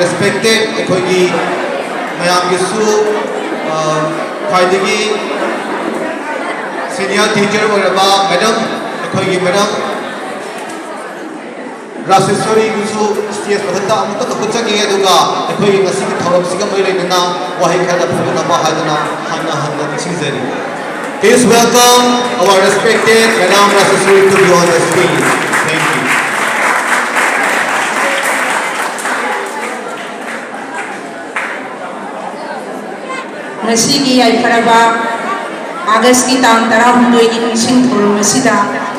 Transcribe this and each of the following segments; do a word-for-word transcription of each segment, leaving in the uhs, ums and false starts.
Respected ꯑꯩꯈꯣꯏꯒꯤ ꯃꯌꯥꯝꯒꯤꯁꯨ, ꯑ, ꯈ꯭ꯋꯥꯏꯗꯒꯤ senior teacher ꯑꯣꯏꯔꯕ madam, ꯑꯩꯈꯣꯏꯒꯤ madam ꯔꯥꯖꯦꯁ꯭ꯋꯔꯤꯕꯨꯁꯨ stage ꯃꯊꯛꯇ ꯑꯃꯨꯛꯇ ꯀꯧꯈꯠꯆꯒꯦ, ꯑꯗꯨꯒ ꯑꯩꯈꯣꯏꯒꯤ ꯉꯁꯤꯒꯤ ꯊꯧꯔꯝꯁꯤꯒ ꯃꯔꯤ ꯂꯩꯅꯅ ꯋꯥꯍꯩ ꯈꯔ ꯐꯣꯡꯗꯣꯛꯅꯕ ꯍꯥꯏꯗꯨꯅ ꯍꯟꯅ ꯍꯟꯅ ꯅꯤꯡꯁꯤꯡꯖꯔꯤ꯫ Please welcome our respected Madam Rajeshwari to be on the stage. Thank you. ꯉꯁꯤꯒꯤ ꯌꯥꯏꯐꯔꯕ ꯑꯥꯒꯁꯀꯤ ꯇꯥꯡ ꯇꯔꯥꯍꯨꯝꯗꯣꯏꯒꯤ ꯅꯤꯡꯁꯤꯡ ꯊꯧꯔꯝ ꯑꯁꯤꯗ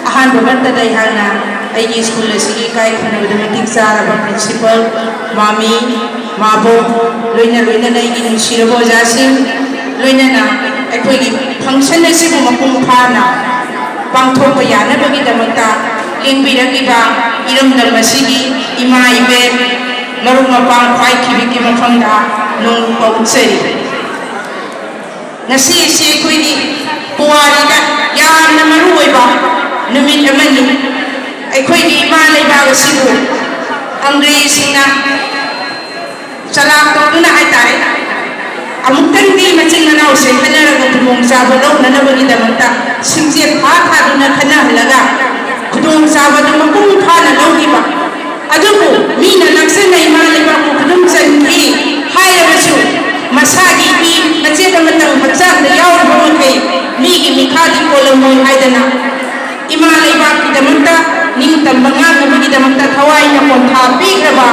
ꯑꯍꯥꯟꯕ ꯃꯛꯇꯗ ꯑꯩꯍꯥꯛꯅ ꯑꯩꯒꯤ ꯁ꯭ꯀꯨꯜ ꯑꯁꯤꯒꯤ ꯏꯀꯥꯏ ꯈꯨꯝꯅꯕꯗ ꯃꯇꯤꯛ ꯆꯥꯔꯕ principal, ꯃꯥꯃꯤ, ꯃꯥꯕꯣꯛ, ꯂꯣꯏꯅ ꯂꯣꯏꯅꯅ ꯑꯩꯒꯤ ꯅꯨꯡꯁꯤꯔꯕ ꯑꯣꯖꯥꯁꯤꯡ, ꯂꯣꯏꯅꯅ ꯑꯩꯈꯣꯏꯒꯤ function ꯑꯁꯤꯕꯨ ꯃꯄꯨꯡ ꯐꯥꯅ ꯄꯥꯡꯊꯣꯛꯄ ꯌꯥꯅꯕꯒꯤꯗꯃꯛꯇ ꯂꯦꯡꯕꯤꯔꯛꯂꯤꯕ ꯏꯔꯝꯗꯝ ꯑꯁꯤꯒꯤ ꯏꯃꯥ ꯏꯕꯦꯟ, ꯃꯔꯨꯞ ꯃꯄꯥꯡ ꯈ꯭ꯋꯥꯏ ꯈꯤꯕꯤꯛꯀꯤ ꯃꯐꯝꯗ ꯅꯣꯡꯂꯨꯛꯄ ꯎꯠꯆꯔꯤ꯫ ꯉꯁꯤ ꯑꯁꯤ ꯑꯩꯈꯣꯏꯒꯤ ꯄꯨꯋꯥꯔꯤꯗ ꯌꯥꯝꯅ ꯃꯔꯨ ꯑꯣꯏꯕ ꯅꯨꯃꯤꯠ ꯑꯃꯅꯤ꯫ ꯑꯩꯈꯣꯏꯒꯤ ꯏꯃꯥ ꯂꯩꯕꯥꯛ ꯑꯁꯤꯕꯨ ꯑꯪꯒ꯭ꯔꯦꯖꯁꯤꯡꯅ ꯆꯂꯥꯛ ꯇꯧꯗꯨꯅ ꯍꯥꯏꯇꯥꯔꯦ, ꯑꯃꯨꯛꯇꯪꯗꯤ ꯃꯆꯤꯟ ꯃꯅꯥꯎꯁꯦ ꯈꯟꯅꯔꯒ ꯈꯨꯗꯣꯡꯆꯥꯕ ꯂꯧꯅꯅꯕꯒꯤꯗꯃꯛꯇ ꯁꯤꯡꯆꯦ ꯐꯥ ꯊꯥꯗꯨꯅ ꯈꯟꯅꯍꯜꯂꯒ ꯈꯨꯗꯣꯡꯆꯥꯕꯗꯨ ꯃꯄꯨꯡ ꯐꯥꯅ ꯂꯧꯈꯤꯕ꯫ ꯑꯗꯨꯕꯨ ꯃꯤꯅ ꯂꯥꯛꯆꯅ ꯏꯃꯥ ꯂꯩꯕꯥꯛꯄꯨ ꯈꯨꯗꯨꯝ ꯆꯟꯈꯤ ꯍꯥꯏꯔꯕꯁꯨ, ꯃꯁꯥꯒꯤ ꯏ ꯃꯆꯦꯠ ꯑꯃꯇꯪ ꯍꯛꯆꯥꯡꯗ ꯌꯥꯎꯔꯕ ꯃꯈꯩ ꯃꯤꯒꯤ ꯃꯤꯈꯥꯗꯤ ꯄꯣꯜꯂꯝꯃꯣꯏ ꯍꯥꯏꯗꯅ ꯏꯃꯥ ꯂꯩꯕꯥꯛꯀꯤꯗꯃꯛꯇ ꯅꯤꯡꯇꯝꯕ ꯉꯥꯛꯅꯕꯒꯤꯗꯃꯛꯇ ꯊꯋꯥꯏꯅ ꯄꯣꯟꯊꯥ ꯄꯤꯈ꯭ꯔꯕ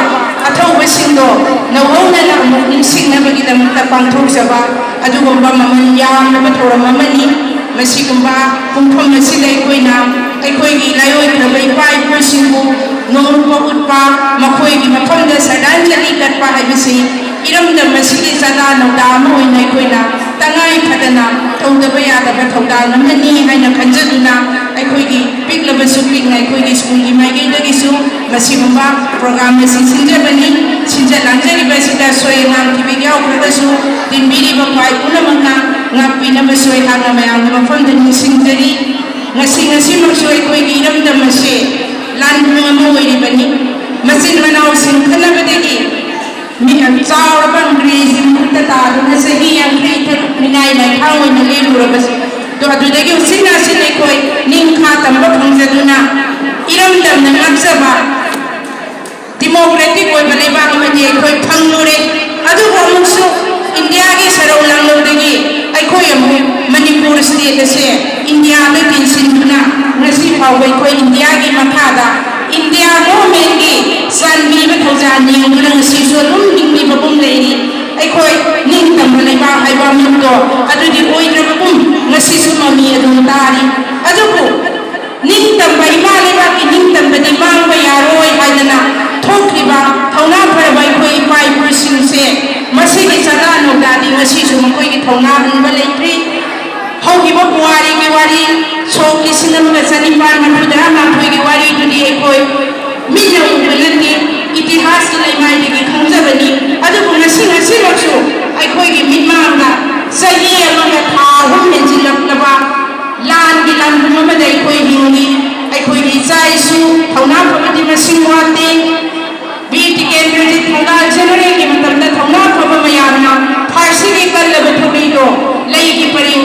ꯑꯊꯧꯕꯁꯤꯡꯗꯣ ꯅꯧꯍꯧꯅꯅ ꯑꯃꯨꯛ ꯅꯤꯡꯁꯤꯡꯅꯕꯒꯤꯗꯃꯛꯇ ꯄꯥꯡꯊꯣꯛꯆꯕ ꯑꯗꯨꯒꯨꯝꯕ ꯃꯃꯜ ꯌꯥꯝꯂꯕ ꯊꯧꯔꯝ ꯑꯃꯅꯤ꯫ ꯃꯁꯤꯒꯨꯝꯕ ꯄꯨꯡꯐꯝ ꯑꯁꯤꯗ ꯑꯩꯈꯣꯏꯅ ꯑꯩꯈꯣꯏꯒꯤ ꯂꯥꯏꯑꯣꯏꯈ꯭ꯔꯕ ꯏꯄꯥ ꯏꯄꯨꯁꯤꯡꯕꯨ ꯅꯣꯡꯂꯨꯛꯄ ꯎꯠꯄ, ꯃꯈꯣꯏꯒꯤ ꯃꯐꯝꯗ ꯁ꯭ꯔꯗꯥꯟꯖꯂꯤ ꯀꯠꯄ ꯍꯥꯏꯕꯁꯤ ꯏꯔꯝꯗꯝ ꯑꯁꯤꯒꯤ ꯆꯥꯗꯥ ꯅꯧꯗꯥ ꯑꯃ ꯑꯣꯏꯅ ꯑꯩꯈꯣꯏꯅ ꯇꯉꯥꯏ ꯐꯗꯅ ꯇꯧꯗꯕ ꯌꯥꯗꯕ ꯊꯧꯗꯥꯡ ꯑꯃꯅꯤ ꯍꯥꯏꯅ ꯈꯟꯖꯗꯨꯅ ꯑꯩꯈꯣꯏꯒꯤ ꯄꯤꯛꯂꯕꯁꯨ ꯄꯤꯛꯅ ꯑꯩꯈꯣꯏꯒꯤ ꯁ꯭ꯀꯨꯜꯒꯤ ꯃꯥꯏꯀꯩꯗꯒꯤꯁꯨ ꯃꯁꯤꯒꯨꯝꯕ program ꯑꯁꯤ ꯁꯤꯟꯖꯕꯅꯤ꯫ ꯁꯤꯟꯖ ꯂꯥꯡꯖꯔꯤꯕ ꯑꯁꯤꯗ ꯑꯁꯣꯏ ꯑꯉꯥꯝ ꯈꯤꯕꯤꯛ ꯌꯥꯎꯈ꯭ꯔꯒꯁꯨ ꯇꯤꯟꯕꯤꯔꯤꯕ ꯈ꯭ꯋꯥꯏ ꯄꯨꯝꯅꯃꯛꯅ ꯉꯥꯛꯄꯤꯅꯕꯁꯨ ꯑꯩꯍꯥꯛꯅ ꯃꯌꯥꯝꯒꯤ ꯃꯐꯝꯗ ꯅꯤꯡꯁꯤꯡꯖꯔꯤ꯫ ꯉꯁꯤ ꯉꯁꯤꯃꯛꯁꯨ ꯑꯩꯈꯣꯏꯒꯤ ꯏꯔꯝꯗꯝ ꯑꯁꯤ ꯂꯥꯟꯕꯨꯡ ꯑꯃ ꯑꯣꯏꯔꯤꯕꯅꯤ꯫ ꯃꯆꯤꯟ ꯃꯅꯥꯎꯁꯤꯡ ꯈꯠꯅꯕꯗꯒꯤ ꯑꯣꯏꯅ ꯂꯦꯞꯂꯨꯔꯕꯁꯦ꯫ ꯑꯗꯣ ꯑꯗꯨꯗꯒꯤ ꯎꯆꯤꯟ ꯅꯥꯆꯤꯟ ꯑꯩꯈꯣꯏ ꯅꯤꯡꯈꯥ ꯇꯝꯕ ꯐꯪꯖꯗꯨꯅ ꯏꯔꯝꯗꯝꯅ ꯉꯥꯛꯆꯕ democratic ꯑꯣꯏꯕ ꯂꯩꯕꯥꯛ ꯑꯃꯗꯤ ꯑꯩꯈꯣꯏ ꯐꯪꯂꯨꯔꯦ꯫ ꯑꯗꯨꯕꯨ ꯑꯃꯨꯛꯁꯨ ꯏꯟꯗꯤꯌꯥꯒꯤ ꯁꯔꯧ ꯂꯥꯡꯂꯧꯗꯒꯤ ꯑꯩꯈꯣꯏ ꯑꯃꯨꯛ ꯃꯅꯤꯄꯨꯔ state ꯑꯁꯦ ꯏꯟꯗꯤꯌꯥꯗ ꯇꯤꯟꯁꯤꯟꯗꯨꯅ ꯉꯁꯤ ꯐꯥꯎꯕ ꯑꯩꯈꯣꯏ ꯏꯟꯗꯤꯌꯥꯒꯤ ꯃꯈꯥꯗ ꯏꯟꯗꯤꯌꯥ governmentꯀꯤ ꯆꯥꯟꯕꯤꯕ ꯊꯧꯖꯥꯜ ꯌꯦꯡꯗꯨꯅ ꯉꯁꯤꯁꯨ ꯑꯗꯨꯝ ꯍꯤꯡꯂꯤꯕꯒꯨꯝ ꯂꯩꯔꯤ꯫ ꯑꯩꯈꯣꯏ ꯅꯤꯡꯇꯝꯕ ꯂꯩꯕꯥꯛ ꯍꯥꯏꯕ ꯑꯃꯗꯣ ꯑꯗꯨꯗꯤ ꯑꯣꯏꯗ꯭ꯔꯕꯒꯨꯝ ꯉꯁꯤꯁꯨ ꯃꯃꯤ ꯑꯗꯨꯝ ꯇꯥꯔꯤ꯫ ꯑꯗꯨꯕꯨ ꯅꯤꯡꯇꯝꯕ ꯏꯃꯥ ꯂꯩꯕꯥꯛꯀꯤ ꯅꯤꯡꯇꯝꯕꯗꯤ ꯃꯥꯡꯕ ꯌꯥꯔꯣꯏ ꯍꯥꯏꯗꯅ ꯊꯣꯛꯈꯤꯕ ꯊꯧꯅꯥ ꯐꯔꯕ ꯑꯩꯈꯣꯏ ꯏꯄꯥ ꯏꯄꯨꯁꯤꯡꯁꯦ ꯃꯁꯤꯒꯤ ꯆꯥꯗꯥ ꯅꯧꯗꯥꯗꯤ ꯉꯁꯤꯁꯨ ꯃꯈꯣꯏꯒꯤ ꯊꯧꯅꯥ ꯍꯟꯕ ꯂꯩꯇ꯭ꯔꯤ꯫ ꯍꯧꯈꯤꯕ ꯄꯨꯋꯥꯔꯤꯒꯤ ꯋꯥꯔꯤ ꯁꯣꯛ ꯂꯤꯁꯤꯡ ꯑꯃꯒ ꯆꯅꯤꯄꯥꯟ ꯃꯔꯤꯐꯨ ꯇꯔꯥꯃꯥꯊꯣꯏꯒꯤ ꯋꯥꯔꯤꯗꯨꯗꯤ ꯑꯩꯈꯣꯏ ꯃꯤꯠꯅ ꯎꯕ ꯅꯠꯇꯦ, ꯏꯇꯤꯍꯥꯁꯀꯤ ꯂꯩꯃꯥꯏꯗꯒꯤ ꯈꯪꯖꯕꯅꯤ꯫ ꯑꯗꯨꯕꯨ ꯉꯁꯤ ꯉꯁꯤꯃꯛꯁꯨ ꯑꯩꯈꯣꯏꯒꯤ ꯃꯤꯠꯃꯥꯡꯗ ꯆꯍꯤ ꯑꯃꯒ ꯊꯥ ꯑꯍꯨꯝ ꯍꯦꯟꯖꯤꯜꯂꯛꯂꯕ ꯂꯥꯟꯒꯤ ꯂꯥꯟꯐꯝ ꯑꯃꯗ ꯑꯩꯈꯣꯏ ꯍꯤꯡꯂꯤ꯫ ꯑꯩꯈꯣꯏꯒꯤ ꯏꯆꯥ ꯏꯁꯨ ꯊꯧꯅꯥ ꯐꯕꯗꯤ ꯃꯁꯤꯡ ꯋꯥꯠꯇꯦ꯫ ꯕꯤꯔ ꯇꯤꯀꯦꯟꯗ꯭ꯔꯖꯤꯠ ꯊꯧꯅꯥ generalꯒꯤ ꯃꯇꯝꯗ ꯊꯧꯅꯥ ꯐꯕ ꯃꯌꯥꯝꯅ ꯐꯥꯔꯁꯤꯒꯤ ꯀꯜꯂꯕ ꯊꯧꯔꯤꯗꯣ ꯂꯩꯒꯤ ꯄꯔꯦꯡ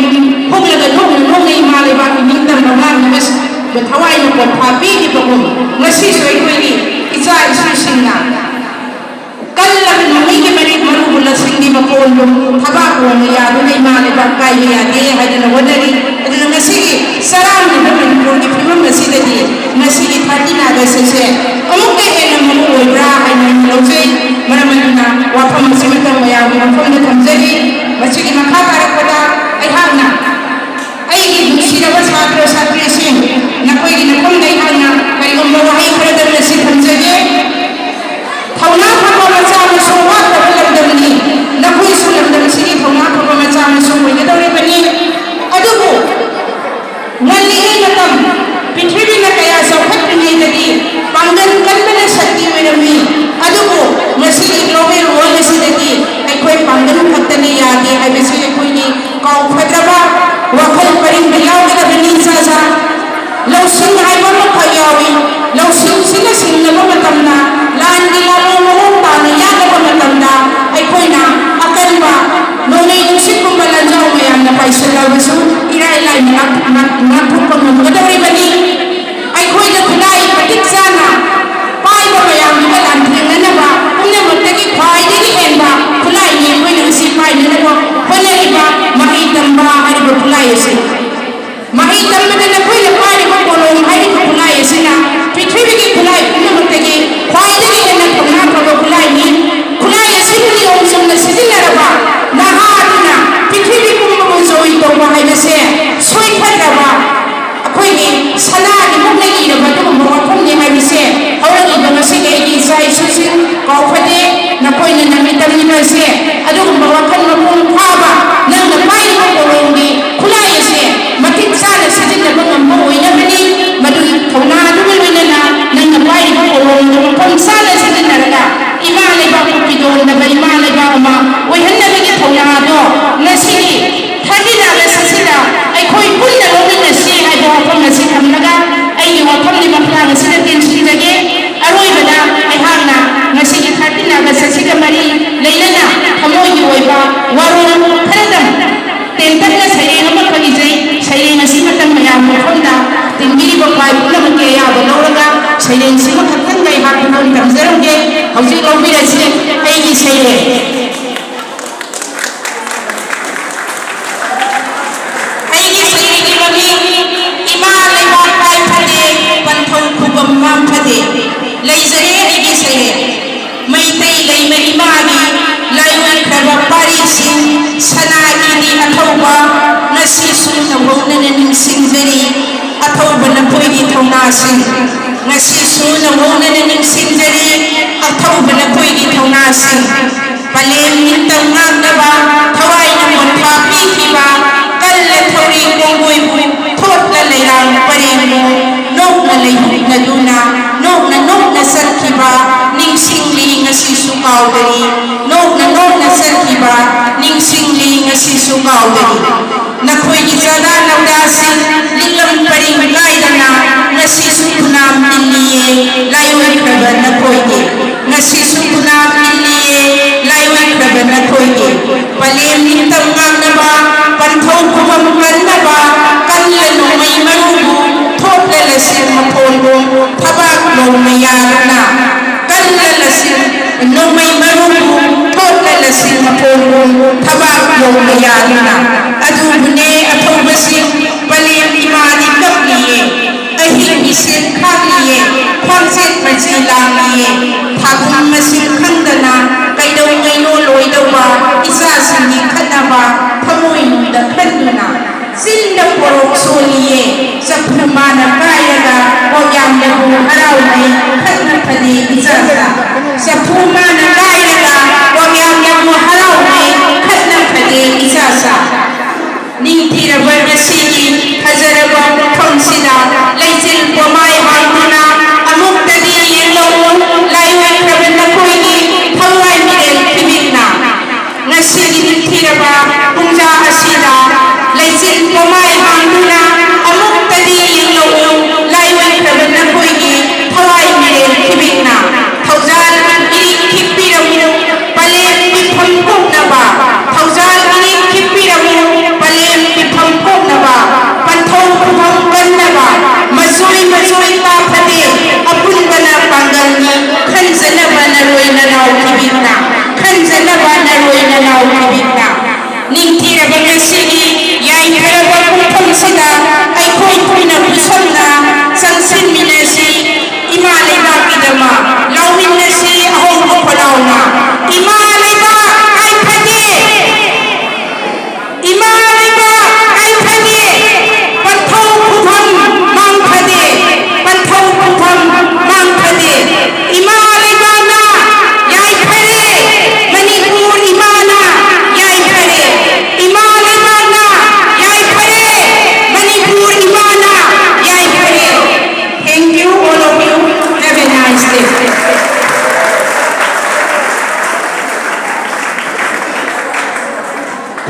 ꯍꯨꯛꯂꯒ ꯅꯣꯛꯅ ꯅꯣꯛꯅ ꯏꯃꯥ ꯂꯩꯕꯥꯛꯀꯤ ꯅꯤꯡꯇꯝꯕ ꯉꯥꯛꯅꯕ ꯊꯋꯥꯏꯅ ꯄꯣꯠꯊꯥ ꯄꯤꯈꯤꯕꯒꯨꯝ ꯉꯁꯤꯁꯨ ꯑꯩꯈꯣꯏꯒꯤ ꯏꯆꯥ ꯏꯁꯨꯁꯤꯡꯅ ꯀꯜꯂꯕ ꯅꯣꯡꯃꯩꯒꯤ ꯃꯔꯤꯛ ꯃꯔꯨꯕꯨ ꯂꯧꯁꯤꯟꯈꯤꯕ ꯀꯣꯟꯗꯨ ꯊꯕꯥꯛ ꯀꯣꯟꯅ ꯌꯥꯗꯨꯅ ꯏꯃꯥ ꯂꯩꯕꯥꯛ ꯀꯥꯏꯕ ꯌꯥꯗꯦ ꯍꯥꯏꯗꯨꯅ ꯍꯣꯠꯅꯔꯤ꯫ ꯑꯗꯨꯅ ꯉꯁꯤꯒꯤ ꯆꯔꯥꯡꯅꯕ ꯃꯅꯤꯄꯨꯔꯒꯤ ꯐꯤꯕꯝ ꯑꯁꯤꯗꯗꯤ ꯉꯁꯤꯒꯤ thirteen August ꯑꯁꯦ ꯑꯃꯨꯛꯀ ꯍꯦꯟꯅ ꯃꯔꯨ ꯑꯣꯏꯕ꯭ꯔꯥ ꯍꯥꯏꯅ ꯑꯩꯅ ꯂꯧꯖꯩ꯫ ꯃꯔꯝ ꯑꯗꯨꯅ ꯋꯥꯐꯝ ꯑꯁꯤꯃꯇꯪ ꯃꯌꯥꯝꯒꯤ ꯃꯐꯝꯗ ꯊꯝꯖꯔꯤ꯫ ꯃꯁꯤꯒꯤ ꯃꯈꯥ ꯇꯥꯔꯛꯄꯗ ꯑꯩꯍꯥꯛꯅ ꯑꯩꯒꯤ ꯅꯨꯡꯁꯤꯔꯕ ꯁꯥꯇ꯭ꯔ ꯁꯥꯇ꯭ꯔꯤꯁꯤꯡ, ꯅꯈꯣꯏꯒꯤ ꯅꯐꯝꯗ ꯑꯩꯍꯥꯛꯅ ꯀꯔꯤꯒꯨꯝꯕ ꯋꯥꯍꯩ ꯈꯔꯗꯪ ꯉꯁꯤ ꯊꯝꯖꯒꯦ꯫ ꯊꯧꯅꯥ ꯐꯕ ꯃꯆꯥ ꯃꯁꯨ ꯋꯥꯠꯇꯕ ꯂꯝꯗꯝꯅꯤ꯫ ꯅꯈꯣꯏꯁꯨ ꯂꯝꯗꯝꯁꯤꯒꯤ ꯊꯧꯅꯥ ꯐꯕ ꯃꯆꯥ ꯃꯁꯨ ꯑꯣꯏꯒꯗꯧꯔꯤꯕꯅꯤ꯫ ꯑꯗꯨꯕꯨ ꯉꯜꯂꯤꯉꯩ ꯃꯇꯝ, ꯄ꯭ꯔꯤꯊꯤꯕꯤꯅ ꯀꯌꯥ ꯆꯥꯎꯈꯠꯇ꯭ꯔꯤꯉꯩꯗꯗꯤ ꯄꯥꯡꯒꯜ ꯀꯟꯕꯅ ꯁꯛꯇꯤ ꯑꯣꯏꯔꯝꯃꯤ꯫ ꯑꯗꯨꯕꯨ ꯑꯁꯦ ꯑꯗꯨꯒꯨꯝꯕ ꯋꯥꯈꯜ ꯃꯄꯨꯡ ꯐꯥꯕ, ꯅꯪꯅ ꯄꯥꯏꯔꯤꯕ ꯀꯣꯂꯣꯝꯒꯤ ꯈꯨꯠꯂꯥꯏ ꯑꯁꯦ ꯃꯇꯤꯛ ꯆꯥꯅ ꯁꯤꯖꯤꯟꯅꯕ ꯉꯝꯕ ꯑꯣꯏꯅꯕꯅꯤ꯫ ꯃꯗꯨꯒꯤ ꯊꯧꯅꯥꯗꯨꯒ ꯂꯣꯏꯅꯅ ꯅꯪꯅ ꯄꯥꯏꯔꯤꯕ ꯀꯣꯂꯣꯝꯗꯨ ꯃꯐꯝ ꯆꯥꯅ ꯁꯤꯖꯤꯟꯅꯔꯒ ꯏꯃꯥ ꯂꯩꯕꯥꯛꯄꯨ ꯄꯤꯗꯣꯟꯗꯕ ꯏꯃꯥ ꯂꯩꯕꯥꯛ ꯑꯃ ꯑꯣꯏꯍꯟꯅꯕꯒꯤ ꯊꯧꯅꯥꯗꯣ ꯉꯁꯤꯒꯤ thirteenth August ꯑꯁꯤꯗ ꯑꯩꯈꯣꯏ ꯄꯨꯟꯅ ꯂꯧꯃꯤꯟꯅꯁꯤ ꯍꯥꯏꯕ ꯋꯥꯐꯝ ꯑꯁꯤ ꯊꯝꯂꯒ ꯑꯩꯒꯤ ꯋꯥꯐꯝꯒꯤ ꯃꯇꯥꯡ ꯑꯁꯤꯗ ꯇꯦꯟꯁꯤꯟꯖꯒꯦ꯫ ꯑꯔꯣꯏꯕꯗ ꯑꯩꯍꯥꯛꯅ ꯉꯁꯤꯒꯤ thirteenth August ꯑꯁꯤꯒ ꯃꯔꯤ ꯂꯩꯅꯅ ꯊꯃꯣꯏꯒꯤ ꯑꯣꯏꯕ ꯋꯥꯔꯣꯜ ꯈꯔꯗꯪ ꯇꯦꯟꯇꯛꯅ ꯁꯩꯔꯦꯡ ꯑꯃꯈꯛ ꯏꯖꯩ꯫ ꯁꯩꯔꯦꯡ ꯑꯁꯤ ꯃꯇꯝ ꯃꯌꯥꯝ ꯃꯐꯝꯗ ꯇꯤꯟꯕꯤꯔꯤꯕ ꯈ꯭ꯋꯥꯏ ꯄꯨꯝꯅꯃꯛꯀꯤ ꯑꯌꯥꯕ ꯂꯧꯔꯒ ꯁꯩꯔꯦꯡꯁꯤꯃ ꯈꯛꯇꯪ ꯑꯩꯍꯥꯛ ꯃꯐꯝ ꯇꯝꯖꯔꯝꯒꯦ꯫ ꯍꯧꯖꯤꯛ ꯂꯧꯕꯤꯔꯁꯤ ꯑꯩꯒꯤ ꯁꯩꯔꯦꯡ꯫ ꯑꯩꯒꯤ ꯁꯩꯔꯦꯡꯒꯤ ꯃꯃꯤꯡ ꯏꯃꯥ ꯂꯩꯕꯥꯛ ꯂꯥꯏ ꯐꯗꯦ, ꯄꯟꯊꯧ ꯈꯨꯕꯝ ꯃꯥꯡ ꯐꯗꯦ꯫ ꯂꯩꯖꯔꯦ ꯑꯩꯒꯤ ꯁꯩꯔꯦꯡ꯫ ꯃꯩꯇꯩ ꯂꯩꯃ ꯏꯃꯥꯒꯤ ꯂꯥꯏꯑꯣꯏꯈ꯭ꯔꯕ ꯄꯥꯔꯤꯁꯤꯡ, ꯁꯅꯥ ꯏꯅꯤ ꯑꯊꯧꯕ, ꯉꯁꯤꯁꯨ ꯅꯧꯍꯧꯅꯅ ꯅꯤꯡꯁꯤꯡꯖꯔꯤ꯫ ꯑꯊꯧꯕ ꯅꯈꯣꯏꯒꯤ ꯊꯧꯅꯥꯁꯤꯡ, ꯉꯁꯤꯁꯨ ꯅꯧꯍꯧꯅꯅ ꯅꯤꯡꯁꯤꯡꯖꯔꯤ꯫ ꯑꯊꯧꯕ ꯅꯈꯣꯏꯒꯤ ꯊꯧꯅꯥꯁꯤꯡ꯫ ꯄꯂꯦꯝ ꯅꯤꯡꯇꯝ ꯉꯥꯛꯅꯕ ꯊꯋꯥꯏꯅ ꯃꯣꯟꯊꯥ ꯄꯤꯈꯤꯕ, ꯀꯜꯂ ꯊꯧꯔꯤ ꯀꯣꯡꯒꯣꯏꯕꯨ ꯊꯣꯠꯂ ꯂꯩꯔꯥꯡ ꯄꯔꯦꯡꯕꯨ ꯅꯣꯛꯅ ꯂꯩꯍꯨꯞꯅꯗꯨꯅ ꯅꯣꯛꯅ ꯅꯣꯛꯅ ꯆꯠꯈꯤꯕ ꯅꯤꯡꯁꯤꯡꯂꯤ ꯉꯁꯤꯁꯨ ꯀꯥꯎꯗꯔꯤ, ꯅꯣꯛꯅ ꯅꯣꯛꯅ ꯆꯠꯈꯤꯕ ꯅꯤꯡꯁꯤꯡꯂꯤ ꯉꯁꯤꯁꯨ ꯀꯥꯎꯗꯔꯤ꯫ ꯅꯈꯣꯏꯒꯤ ꯆꯥꯗꯥ ꯅꯧꯗꯥꯁꯤꯡ ꯂꯤꯛꯂꯝ ꯄꯔꯤꯡ ꯀꯥꯏꯗꯅ ꯉꯁꯤꯁꯨ ꯈꯨꯅꯥꯝ ꯏꯜꯂꯤꯌꯦ ꯂꯥꯏꯑꯣꯏꯈ꯭ꯔꯕ ꯅꯈꯣꯏꯒꯤ꯫ ꯉꯁꯤꯁꯨ ꯈꯨꯅꯥꯝ ꯏꯜꯂꯤꯌꯦ ꯂꯥꯏꯑꯣꯏꯈ꯭ꯔꯕ ꯅꯈꯣꯏꯒꯤ꯫ ꯄꯂꯦꯝ ꯅꯤꯡꯇꯝ ꯉꯥꯛꯅꯕ, ꯄꯟꯊꯧ ꯈꯨꯕꯝ ꯀꯟꯅꯕ, ꯀꯜꯂ ꯅꯣꯡꯃꯩ ꯃꯔꯨꯕꯨ ꯊꯣꯛꯂ ꯂꯁꯤꯡ ꯃꯐꯣꯟꯕꯨ ꯊꯕꯥꯛ ꯌꯧꯅ ꯌꯥꯗꯨꯅ꯫ ꯀꯜꯂ ꯂꯁꯤꯡ ꯅꯣꯡꯃꯩ ꯃꯔꯨꯕꯨ ꯊꯣꯛꯂ ꯂꯁꯤꯡ ꯃꯐꯣꯟꯕꯨ ꯊꯕꯥꯛ ꯌꯧꯅ ꯌꯥꯗꯨꯅ꯫ ꯑꯗꯨꯕꯨꯅꯦ ꯑꯊꯧꯕꯁꯤꯡ ꯄꯂꯦꯝ ꯏꯃꯥꯗꯤ ꯀꯞꯂꯤꯌꯦ꯫ ꯑꯍꯤꯡ ꯃꯤꯁꯦꯟ ꯈꯥꯛꯂꯤꯌꯦ, ꯈ꯭ꯋꯥꯡꯆꯦꯠ ꯃꯆꯤ ꯂꯥꯡꯂꯤꯌꯦ꯫ ꯊꯥꯕꯨꯡ ꯃꯁꯤꯡ ꯈꯪꯗꯅ ꯀꯩꯗꯧꯉꯩꯅꯣ ꯂꯣꯏꯗꯧꯕ ꯏꯆꯥꯁꯤꯡꯒꯤ ꯈꯠꯅꯕ ꯊꯃꯣꯏꯅꯨꯡꯗ ꯈꯟꯗꯨꯅ꯫ ꯆꯤꯟꯗ ꯄꯣꯔꯣꯛ ꯁꯣꯜꯂꯤꯌꯦ, ꯆꯐꯨ ꯃꯥꯅ ꯀꯥꯏꯔꯒ ꯀꯣꯛꯌꯥꯝꯗꯕꯨ ꯍꯔꯥꯎꯅꯩ ꯈꯠꯅ ꯐꯅꯦ ꯏꯆꯥꯗ꯫ ꯆꯐꯨ ꯃꯥꯅ ꯀꯥꯏꯔꯒ ꯀꯣꯛꯌꯥꯝꯗ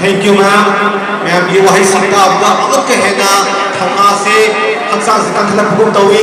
Thank you, ma'am. ꯃꯌꯥꯝꯒꯤ ꯋꯥꯍꯩ ꯁꯪꯒꯥꯕꯗ ꯑꯃꯨꯛꯀ ꯍꯦꯟꯅ ꯊꯧꯅꯥꯁꯦ, ꯍꯛꯆꯥꯡꯁꯦ ꯀꯟꯈꯠꯂꯛꯄꯒꯨꯝ ꯇꯧꯏ꯫